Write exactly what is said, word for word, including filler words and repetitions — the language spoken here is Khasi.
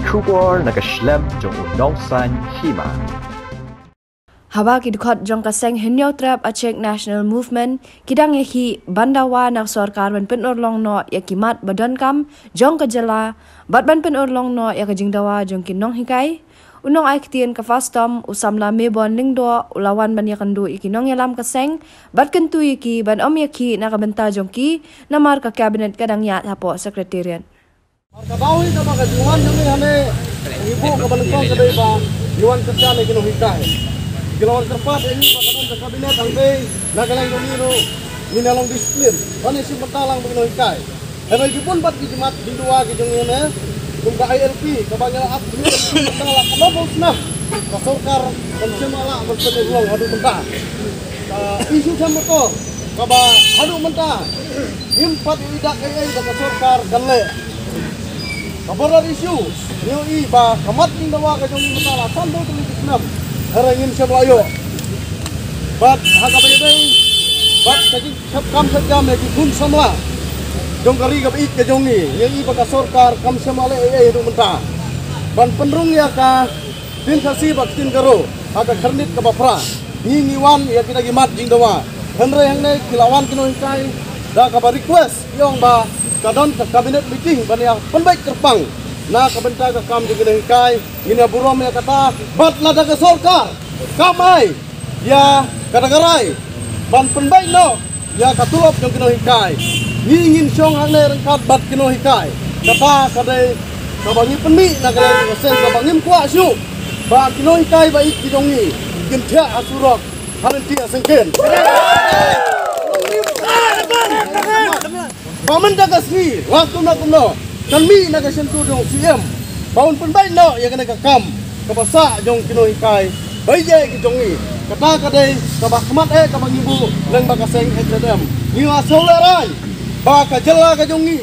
Khubor na ka shlem jong u nongsan hima. Haba ki dkhot jong ka seng Hynñiewtrep Achik National Movement ki dang ïakhih ban dawa na ka sorkar ban pynurlong noh ïa ki mat ba donkam jong ka jylla bad ban pynurlong noh ïa ka jingdawa jong ki nonghikai, u nongai ktien ka FASTOM u samla Mebon Lyngdoh u la wan ban ïakynduh ïa ki nongïalam ka seng bad kyntu ïa ki ban ym ïakhih na ka bynta jong ki namar ka cabinet ka dang ïaid hapoh Secretariat. Ar ka daw hi kaba ka jingwan jong ngi hane, ngi buh kaba nyngkong ka dei ba ngi wan kyrpad ïa ki nonghikai. Ki la wan kyrpad ïa ngi ba ka don ka cabinet hangtei, na ka liang jong ngi ruh ngin ïa long discipline. Wan ïa shim bynta lang ba ki nonghikai. Hynrei ki bun pat ki jimat jingdawa ki jong ngi hane, kum ka I L P kaba ngi la ap, ka la ka long ba u snem ka sorkar kam shym la lah ban pynurlong haduh mynta. Ka issue jong motor kaba haduh mynta ngim pat ïohi da kaei kaei ba ka sorkar kan leh. Ka border issue ngi ïohi ba ka mat jingdawa ka jong ngi mynta la san phew tylli ki snem, hynrei ngim shym la ïoh. Bad ha kaba ïadei bad ka jingshepkam shepjam ïa ki khun samla jong ka ri kaba ïeit ka jong ngi, ngi ïohi ba ka sorkar kam shym la leh ei ei haduh mynta ban pynrung ïa ka ktien Khasi bad ktien Garo ha ka khyrnit kaba phra. Ngi ngi wan ïa kita ki mat jingdawa, hynrei hangne ki la wan ki nonghikai da kaba request, ki ong ba ka don ka cabinet meeting ban ïa pynbeit kyrpang. Na ka bynta ka kam jong ki nonghikai ngin ïa burom ïa kata, bad lada ka sorkar kam ai ïa kata ka rai ban pynbeit noh ïa ka tulop jong ki nonghikai, ngi ngin shong hangne ryngkat bad ki nonghikai. Kata ka dei kaba ngi pynmih na ka liang ka seng, kaba ngim kwah shuh ba ki nonghikai ba ïeit ki jong ngi kin thiah ha surok ha lynti ha syngkien. Ba mynta ka sngi la kumno kumno kan mih na ka shyntur jong u C M ba un pynbeit noh ïa kane ka kam kaba sah jong ki nonghikai ba ïeit ki jong ngi. Kata ka dei kaba khmat eh kaba ngi buh lyngba ka seng H A N M. Ngi la sngewlehrain ba ka jylla ka jong ngi